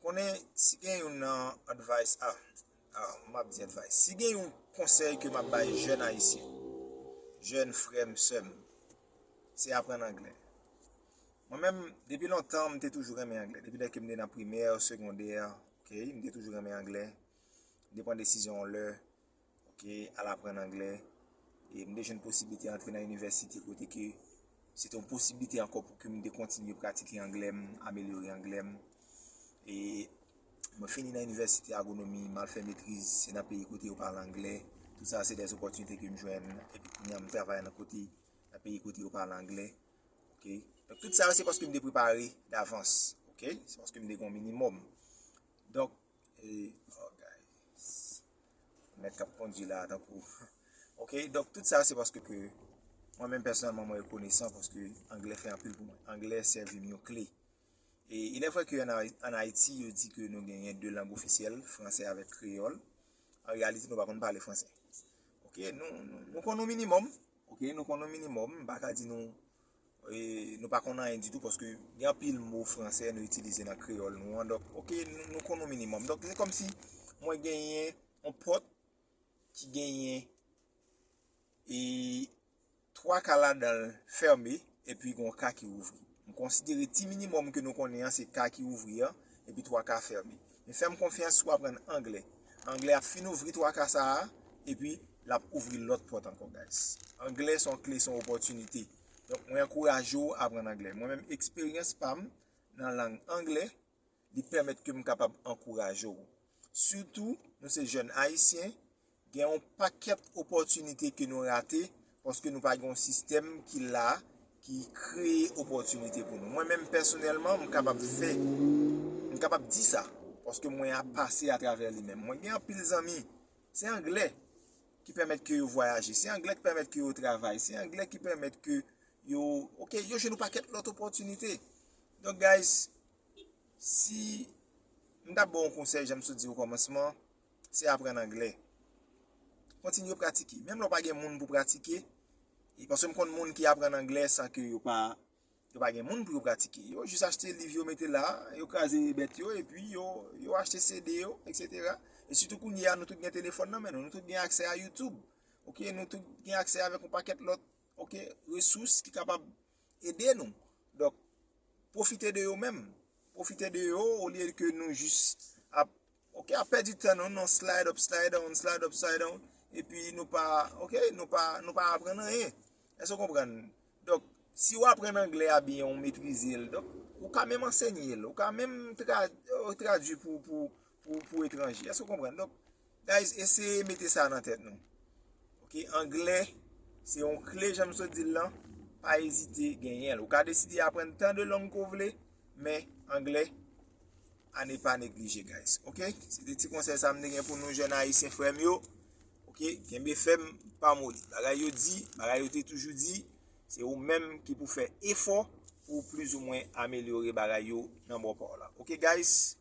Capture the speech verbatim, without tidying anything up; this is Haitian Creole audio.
Konnen, si gen yon nan advice, ah, ah, m ap di advice. Si gen yon konsèy ke m ap bay jèn ayisyen, jèn frè m, sè m, se aprann anglè. Mwen menm, depi lontan, m te toujou renmen anglè. Depi lè ke m te nan primè, segondè, ok, m te toujou renmen anglè. M te pran desizyon yon lè, ok, al aprann anglè. E m te jwenn posiblite antre nan inivèsite kote ke se te yon posiblite ankò pou ke m te kontinye pratike anglè m, amelyore anglè m. E mwen fini nan inivèsite agwonomi, m al fè metriz, se nan peyi kote yo pale anglè. Tout sa se de opòtinite ke m jwenn. Epi kounye a m travay nan kote, nan peyi kote yo pale anglè. Ok? Donk tout sa yo se paske m te prepare davans. Ok? Se paske m te gen yon minimòm. Donk, e, oh guys. Nèg k ap kondui la tankou. Ok, donk tout sa se paske ke mwen menm pèsonèlman mwen rekonesan paske anglè fè anpil pou mwen. Anglè sèvi m yon kle. E il est vrai que en Haï- en Haïti, yo di ke nou genyen de lang ofisyèl, fransè avèk kreyòl. An reyalite, nou pa konn pale fransè. Ok, nou, nou, nou konn yon minimòm. Ok, nou konn yon minimòm. M pa ka di nou e nou pa konn anyen ditou paske gen anpil mo fransè nou itilize nan kreyòl nou an. Donk, ok, nou, nou konn yon minimòm. Donk, se kòmsi mwen genyen yon pòt ki genyen e twa ka ladan l fèmen epi gen yon ka ki ouvri. M konsidere ti minimòm ke nou konnen an se ka ki ouvri an epi twa ka fèmen. Men fè m konfyans si w aprann anglè. Anglè ap fin ouvri twa ka sa a epi l ap ouvri lòt pòt ankò, guys. Anglè se yon kle, se yon opòtinite. Donk, mwen ankouraje w aprann anglè. Mwen menm, eksperyans pa m nan lang anglè, li pèmèt ke m kapab ankouraje w. Sitou, nou se jèn ayisyen, gen yon pakèt opòtinite ke nou rate paske nou pa gen yon sistèm ki la, ki kreye opòtinite pou nou. Mwen menm, pèsonèlman, m kapab fè, m kapab di sa, paske mwen ap pase atravè li menm. Mwen gen anpil zanmi, se anglè ki pèmèt ke yo vwayaje, se anglè ki pèmèt ke yo travay, se anglè ki pèmèt ke yo, ok, yo jwenn yon pakèt lòt opòtinite. Donk, guys, si m t ap ba w yon konsèy, jan m sot di okòmansman, se aprann anglè. Kontinye pratike. Menm lè w pa gen moun pou pratike, e paske m konn moun ki aprann anglè san ke yo pa, yo pa gen moun pou yo pratike. Yo jis achte liv yo mete la, yo kraze bèt yo, epi yo, yo achte C D yo, et cetera. E sitou kounye a, nou tout gen telefòn nan men nou, nou tout gen aksè a YouTube. Ok, nou tout gen aksè avèk yon pakèt lòt, ok, resous ki kapab ede nou. Donk, pwofite de yo menm. Pwofite de yo olye ke nou jis ap, ok, ap pèdi tan nou nan slide up, slide down, slide up, slide down. Epi nou pa, ok, nou pa, nou pa aprann anyen. Èske w konprann? Donk, si w aprann anglè a byen, ou metrize l, donk, ou ka menm ansenye l, ou ka menm tra, tradui pou, pou, pou, pou etranje. Èske w konprann? Donk, guys, eseye mete sa nan tèt nou. Ok, anglè, se yon kle, jan m sot di l lan, pa ezite genyen l. Ou ka deside aprann tan de lang ke w vle, men anglè, à ne pas négliger, guys. Ok, se te ti konsèy sa m te gen pou nou jèn ayisyen frè m yo. Ok, kenbe fèm, pa moli. Bagay yo di, bagay yo te toujou di, se ou menm ki pou fè efò pou plizoumwen amelyore bagay yo nan bò pa w la. Ok, guys?